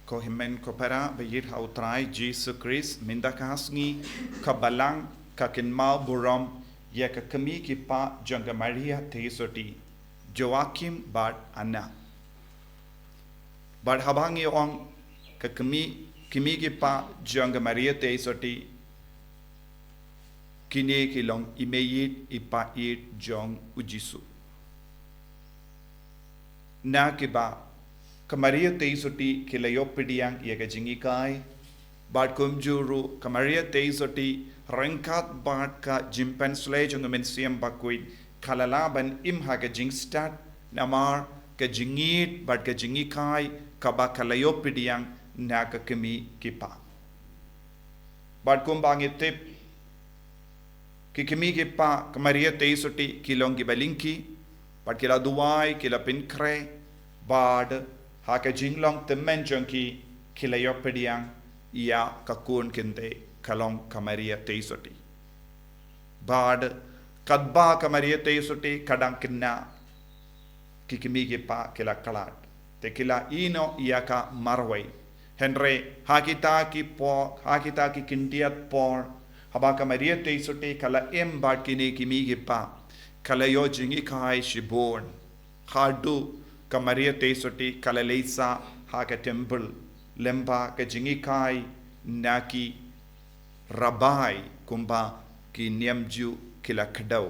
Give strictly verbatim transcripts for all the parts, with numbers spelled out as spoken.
Ko hynmen ko para ba ïeit ha u Trai Jisu Khrist, mynta ka sngi ka balang ka kynmaw burom ïa ka kmie ki kpa jong ka Maria Theisotti, Joachim bad Anna. Bad haba ngi ong ka kmie, kmie ki kpa jong ka Maria Theisotti, kine ki long i meiieid i paieit jong u Jisu. Na kiba ka Maria Theisotti ki la ïoh pdiang ïa ka jinghikai, bad kumjuh ruh ka Maria Theisotti ryngkat bad ka jingpynshlei jong u Mynsiem Bakhuid ka la lah ban im ha ka jingstad namar ka jingïeit bad ka jinghikai kaba ka la ïoh pdiang na ka kmie ki kpa. Bad kumba ngi tip, ki kmie ki kpa ka Maria Theisotti ki long kiba lyngkhi, bad ki la duwai, ki la pynkhreh, bad ha ka jinglong tymmen jong ki, ki la ïoh pdiang ïa ka khun kynthei ka long ka Maria Theisotti. Bad katba ka Maria Theisotti ka dang khynnah, ki kmie ki kpa ki la khlad, te ki la ïehnoh ïa ka marwei. Hynrei ha kita ki por, ha kita ki khyndiat por, haba ka Maria Theisotti ka la im bad kine ki kmie ki kpa, ka la ïoh jinghikai shibun. Haduh ka Maria Theisotti ka la leit sah ha ka temple lyngba ka jinghikai na ki rabbi kumba ki niam Jiw ki la kdew.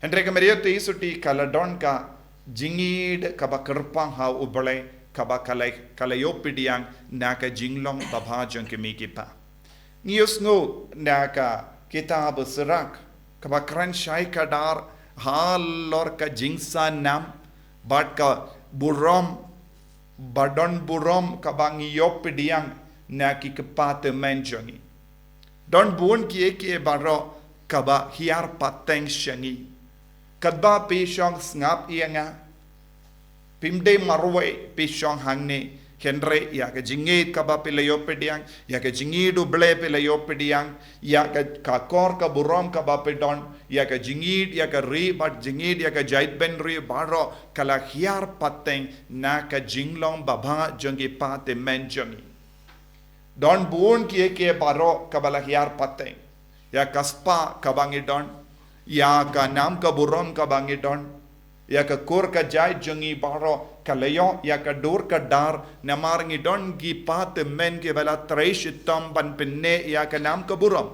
Hynrei ka Maria Theisotti ka la don ka jingïeit kaba kyrpang ha U Blei kaba ka la, ka la ïoh pdiang na ka jinglong babha jong ki kmie ki kpa. Ngi ïohsngew na ka kitab Sirak kaba kren shai kdar halor ka jingsanam bad ka burom, ba don burom kaba ngi ïoh pdiang na ki kpa tymmen jong ngi. Don bun kiei kiei baroh kaba hiar pateng sha ngi. Katba phi shong sngap ïa nga, phim dei marwei, phi shong hangne. Hynrei ïa ka jingïeit kaba phi la ïoh pdiang, ïa ka jingïeit U Blei phi la ïoh pdiang, ïa ka, ka kor ka burom kaba phi don, ïa ka jingïeit ïa ka ri bad jingïeit ïa ka jaitbynriew baroh ka la hiar pateng na ka jinglong babha jong ki kpa tymmen jong ngi. Don bun kiei kiei baroh kaba la hiar pateng. Ïa ka spah kaba ngi don, ïa ka nam ka burom kaba ngi don, ïa ka kur ka jait jong ngi baroh ka la ïoh ïa ka dur ka dar namar ngi don ki kpa tymmen kiba la trei shitom ban pynneh ïa ka nam ka burom.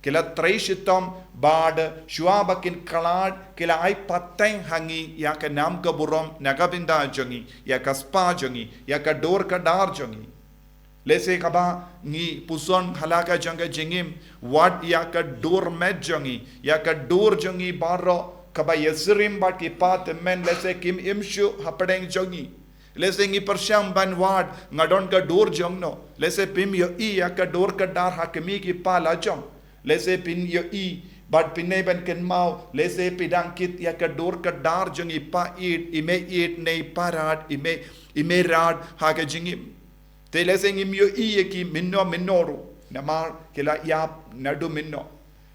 Ki la trei shitom bad shuwa ba kin khlad ki la ai pateng ha ngi ïa ka nam ka burom na ka bynta jong ngi, ïa ka spah jong ngi, ïa ka dur ka dar jong ngi. Lehse kaba ngi puson ha la ka jong ka jingim, wat ïa ka dur met jong ngi, ïa ka dur jong ngi baroh kaba ïasyriem bad ki kpa tymmen, lehse kim im shuh hapdeng jong ngi. Lehse ngi pyrshang ban wad, nga don ka dur jongno. Lehse phim ïohi ïa ka dur ka dar ha kmie ki kpa la jong. Lehse phin ïohi bad phin nai ban kynmaw, lehse phi dang kit ïa ka dur ka dar jong i paieit, i meieit ne i parad, i mei, i meirad ha ka jingim. Te lehse ngim ïohi ïa ki mynno mynno ruh namar ki la ïap naduh mynno.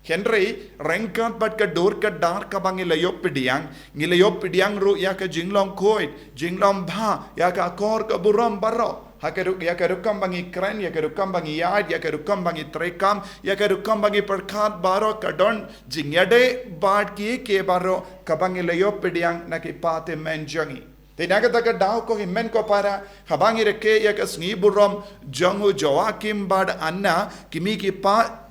Hynrei ryngkat bad ka dur ka dar kaba ngi la ïoh pdiang, ngi la ïoh pdiang ruh ïa ka jinglong khuid, jinglong bha, ïa ka kor ka burom baroh. Ha ka ruk-, ïa ka rukom ba ngi kren, ïa ka rukom ba ngi ïaid, ïa ka rukom ba ngi treikam, ïa ka rukom ba ngi pyrkhat baroh ka don jingïadei bad kiei kiei baroh kaba ngi la ïoh pdiang na ki kpa tymmen jong ngi. Te na kata ka daw ko hynmen ko para, haba ngi rakhe ïa ka sngi burom jong u Joachim bad Anna, kmie ki kpa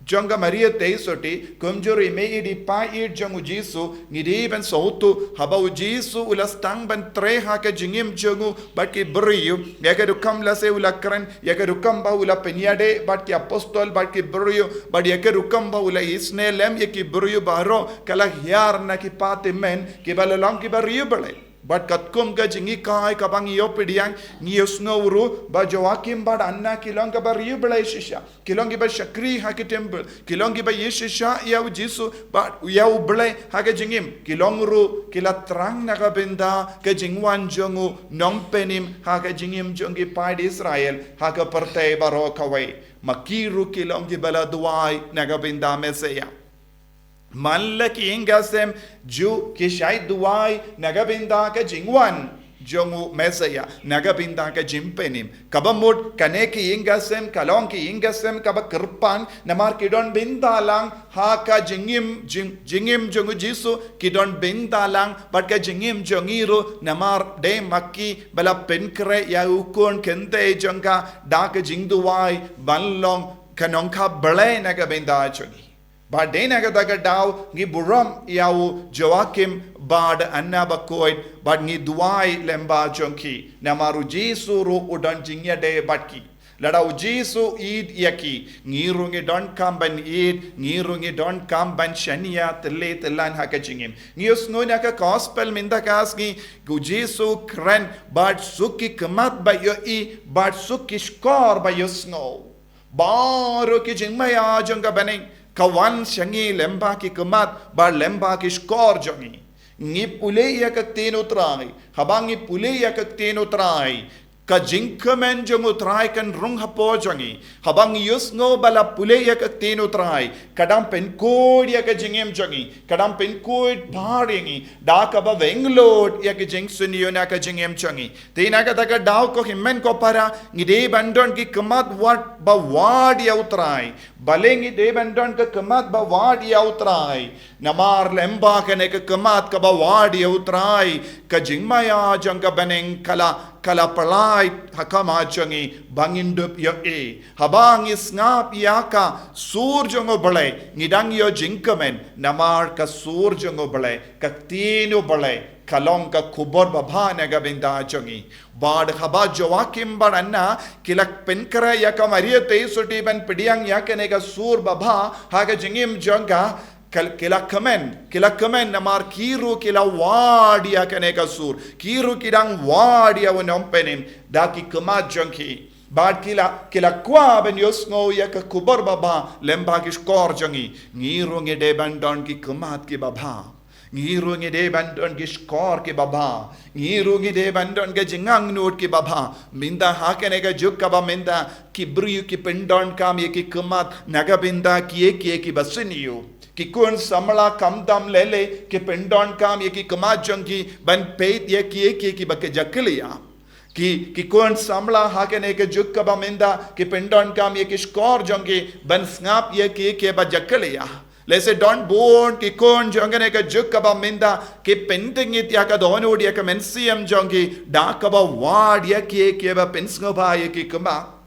jong ka Maria Theisotti, kumjuh ruh i meieit i paieit jong u Jisu, ngi dei ban sngewthuh haba u Jisu u la sdang ban trei ha ka jingim jong u bad ki briew, ïa ka rukom lehse u la kren, ïa ka rukom ba u la pynïadei bad ki apostol bad ki briew, bad ïa ka rukom ba u la isynei lem ïa ki briew baroh ka la hiar na ki kpa tymmen kiba la long kiba riewblei. Bad katkum ka jinghikai kaba ngi ïoh pdiang, ngi ïohsngew ruh ba Joachim bad Anna ki long kiba riewblei shisha. Ki long kiba shakri ha ki temple, ki long kiba ïeit shisha ïa u Jisu bad ïa U Blei ha ka jingim. Ki long ruh ki la thrang na ka bynta ka jingwan jong u Nongpynim ha ka jingim jong ki paid Israel ha ka pyrthei baroh kawei. Ma ki ruh ki long kiba la duwai na ka bynta Messiah. Man la ki ïing ki sem Jiw ki shait duwai na ka bynta ka jingwan jong u Messiah, na ka bynta ka jingpynim. Kaba mut kane ki ïing ki sem, ka long ki ïing ki sem kaba kyrpang, namar ki don bynta lang ha ka jingim, jing, jingim jong u Jisu, ki don bynta lang bad ka jingim jong ngi ruh, namar dei ma ki ba la pynkhreh ïa u khun kynthei jong ka da ka jingduwai ban long ka nongkha Blei na ka bynta jong ngi. Bad dei na kata ka daw ngi burom ïa u Joachim bad Anna bakhuid, bad ngi duwai lyngba jong ki, namar u Jisu ruh u don jingïadei bad ki. Lada u Jisu ïeit ïa ki, ngi ruh ngi donkam ban ïeit, ngi ruh ngi donkam ban shaniah tylli tyllan ha ka jingim. Ngi ïohsngew na ka gospel mynta ka sngi, u Jisu kren, bad suk ki khmat ba ïohi, bad suk ki shkor ba ïohsngew. Baroh ki jingmaïa jong ka bneng ka wan sha ngi lyngba ki khmat bad lyngba ki shkor jong ngi. Ngi pule ïa ka ktien u Trai. Haba ngi pule ïa ka ktien u Trai, ka jingkmen jong u Trai kan rung hapoh jong ngi. Haba ngi ïohsngew ba la pule ïa ka ktien u Trai, ka dang pynkhuid ïa ka jingim jong ngi, ka dang pynkhuid bha ïa ngi da kaba weng lut ïa ka jingsniew na ka jingim jong ngi. Te na kata ka daw ko hynmen ko para, ngi dei ban don ki khmat wat ba wad ïa u Trai. Balei ngi dei ban don ka khmat ba wad ïa u Trai? Namar lyngba kane ka khmat kaba wad ïa u Trai, ka jingmaïa jong ka bneng ka la, ka la pynlait ha khmat jong ngi ba ngin dup ïohi. Haba ngi sngap ïa ka sur jong u Blei, ngi dang ïoh jingkmen, namar ka sur jong u Blei, ka ktien u Blei, ka long ka khubor babha na ka bynta jong ngi. Bad haba Joachim bad Anna ki la pynkhreh ïa ka Maria Theisotti ban pdiang ïa kane ka sur babha ha ka jingim jong ka, ka, ki la kmen, ki la kmen namar ki ruh ki la wad ïa kane ka sur, ki ruh ki dang wad ïa u nongpynim da ki khmat jong ki. Bad ki la, ki la kwah ban ïohsngew ïa ka khubor babha lyngba ki shkor jong ngi. Ngi ruh ngi dei ban don ki khmat ki babha. Ngi ruh ngi dei ban don ki shkor ki babha. Ngi ruh ngi dei ban don ki jingangnud ki babha. Mynta ha kane ka juk kaba mynta ki briew ki pyndonkam ïa ki khmat na ka bynta kiei kiei kiba sniew. Ki khun samla khamtam lei lei ki pyndonkam ïa ki khmat jong ki ban peit ïa kiei kiei kiba ki jakhlia. Ki, ki khun samla ha kane ka juk kaba mynta ki pyndonkam ïa ki shkor jong ki ban sngap ïa kiei kiei ba jakhlia. Lehse don bun ki khun jong kane ka juk kaba mynta ki pyntngit ïa ka dohnud ïa ka mynsiem jong ki da kaba wad ïa kiei kiei ba pynsngewbha ïa ki khmat.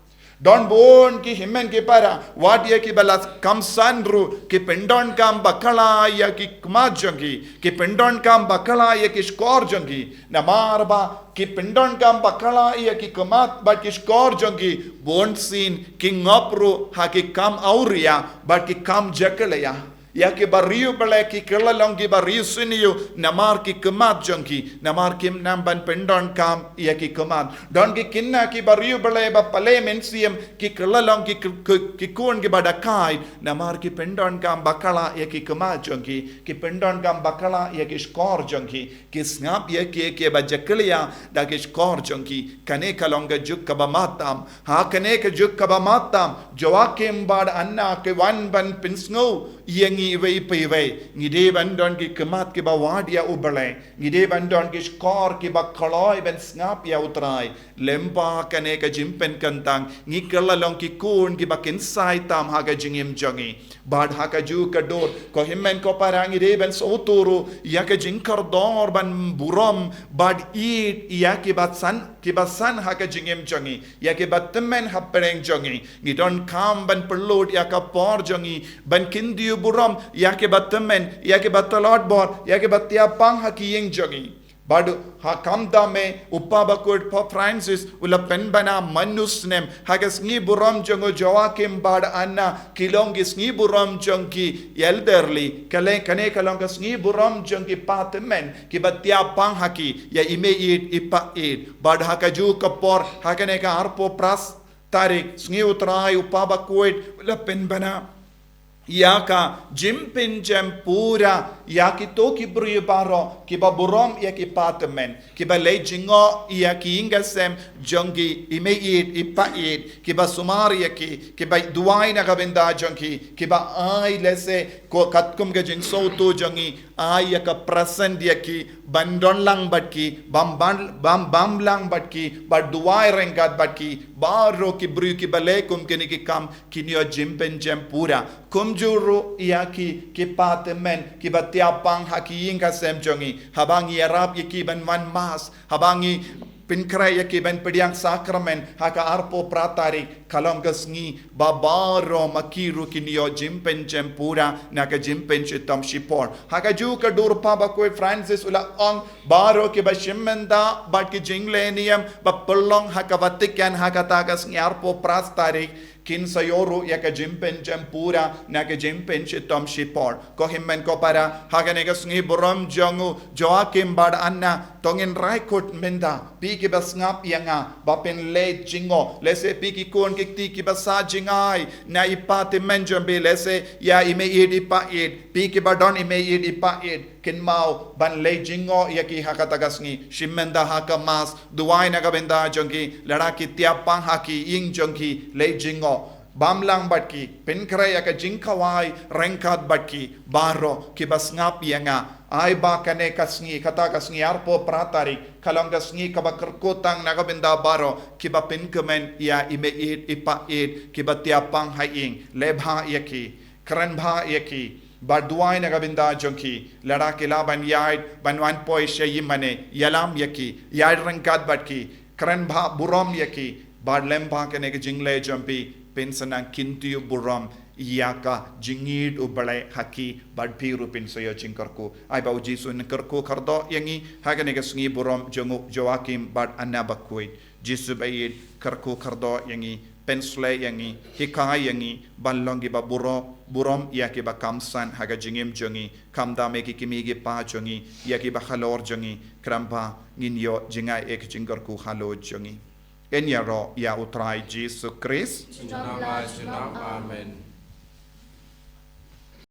Don bun ki hynmen ki para, wat ïa kiba la kham san ruh, ki pyndonkam bakla ïa ki khmat jong ki, ki pyndonkam bakla ïa ki shkor jong ki. Namar ba ki pyndonkam bakla ïa ki khmat bad ki shkor jong ki, bunsien ki ngop ruh ha ki kam awria bad ki kam jakhlia. Ïa ki briew Blei ki kylla long ki briew sniew namar ki khmat jong ki, namar kim nang ban pyndonkam ïa ki khmat. Don ki khynnah ki briew Blei ba pale mynsiem ki kylla long ki, ki, ki khun kiba dakai namar ki pyndonkam bakla ïa ki khmat jong ki, ki pyndonkam bakla ïa ki shkor jong ki. Ki sngap ïa kiei kiei ba jakhlia da ki shkor jong ki. Kane ka long ka juk kaba matam. Ha kane ka juk kaba matam, Joachim bad Anna ki wan ban pynsngew ïa ngi iwei pa iwei. Ngi dei ban don ki khmat kiba wad ïa u Blei. Ngi dei ban don ki shkor kiba kloi ban sngap ïa u Trai. Lyngba kane ka jingpynkyntang, ngi kylla long ki khun kiba kynsai tam ha ka jingim jong ngi. Bad ha kajuh ka dur, ko hynmen ko para, ngi dei ban sngewthuh ruh ïa ka jingkordor ban burom bad ïeit ïa kiba san, kiba san ha ka jingim jong ngi, ïa kiba tymmen hapdeng jong ngi. Ngi donkam ban pynlut ïa ka por jong ngi ban kyntiew burom ïa kiba tymmen, ïa kiba tlot bor, ïa kiba thiah pang ha ki ïing jong ngi. Bad ha khamtam eh u Kpa Bakhuid Pope Francis u la pynbna man u snem ha ka sngi burom jong u Joachim bad Anna, ki long ki sngi burom jong ki elderly, kane, kane ka long ka sngi burom jong ki kpa tymmen kiba thiah pang ha ki, ïa i meiieit i paieit. Bad ha kajuh ka por, ha kane ka arphew phra tarik, sngi U Trai, u Kpa Bakhuid u la pynbna ïa ka jingpynjem pura ïa kito ki briew baroh kiba burom ïa ki kpa tymmen, kiba leit jngoh ïa ki ïing ki sem jong ki, i meiieit i paieit, kiba sumar ïa ki, kiba duwai na ka bynta jong ki, kiba ai lehse ko katkum ka jingsngewthuh jong ngi, Ai ïa ka present ïa ki, ban don lang bad ki, bam, bam, bam, bam lang bad ki, bad duwai ryngkat bad ki, baroh ki briew kiba leh kum kine ki kam, kin ïoh jingpynjem pura. Kumjuh ruh ïa ki, ki patient, kiba tiap pang ha ki ïing ka sem jong ngi, haba ngi ïarap ïa ki ban wan mass, haba ngi pynkhreh ïa ki ban pdiang sakramen, ha ka arphew phra tarik, ka long ka sngi, ba baroh ma ki ruh kin ïoh jingpynjem pura, na ka jingpynshitom shipor. Ha kajuh ka dur Papa bakhuid Francis u la ong, baroh kiba shim bynta, bad ki jingleh niam, ba pynlong ha ka Vatican, ha kata ka sngi arphew phra tarik, kin sa ïoh ruh ïa ka jingpynjem pura, na ka jingpynshitom shipor. Ko hynmen ko para, ha kane ka sngi burom jong u Joachim bad Anna, to ngin rai kut mynta, phi kiba sngap ïa nga, ba phin leit jngoh, lehse phi ki khun ki kti kiba sah jngai, na i patient jong phi, lehse ïa i meiieit i paieit, phi kiba don i meiieit i paieit, kynmaw ban leit jngoh ïa ki ha kata ka sngi, shim bynta ha ka mass, duwai na ka bynta jong ki, lada ki tiap pang ha ki ïing jong ki, leit jngoh. Bam lang bad ki, pynkhreh ïa ka jingkhawai, ryngkat bad ki, baroh, kiba sngap ïa nga, ai ba kane ka sngi, kata ka sngi arphew phra tarik, ka long ka sngi kaba kyrkhu tang na ka bynta baroh, kiba pynkmen ïa i meiieit i paieit, kiba tiap pang ha ïing, leh bha ïa ki, kren bha ïa ki, bad duwai na ka bynta jong ki, lada ki lah ban ïaid, ban wan poi sha ïingmane, ïalam ïa ki, ïaid ryngkat bad ki, kren bha burom ïa ki, bad lem bha kane ka jingleh jong phi, phin sa nang kyntiew burom ïa ka jingïeit u Blei ha ki, bad phi ruh phin sa ïoh jingkyrkhu. Ai ba u Jisu un kyrkhu kyrdoh ïa ngi, ha kane ka sngi burom jong u Joachim bad Anna bakhuid. Jisu baieit, kyrkhu kyrdoh ïa ngi, pynshlei ïa ngi, hikai ïa ngi, ban long kiba burom, burom ïa kiba kham san ha ka jingim jong ngi, khamtam ïa ki kmie ki kpa jong ngi, ïa kiba halor jong ngi, khnang ba ngin ïoh jngai ïa ka jingkyrkhu halor jong ngi. Ngin ïaroh ïa u Trai Jisu Khrist. Junom la junom, amen.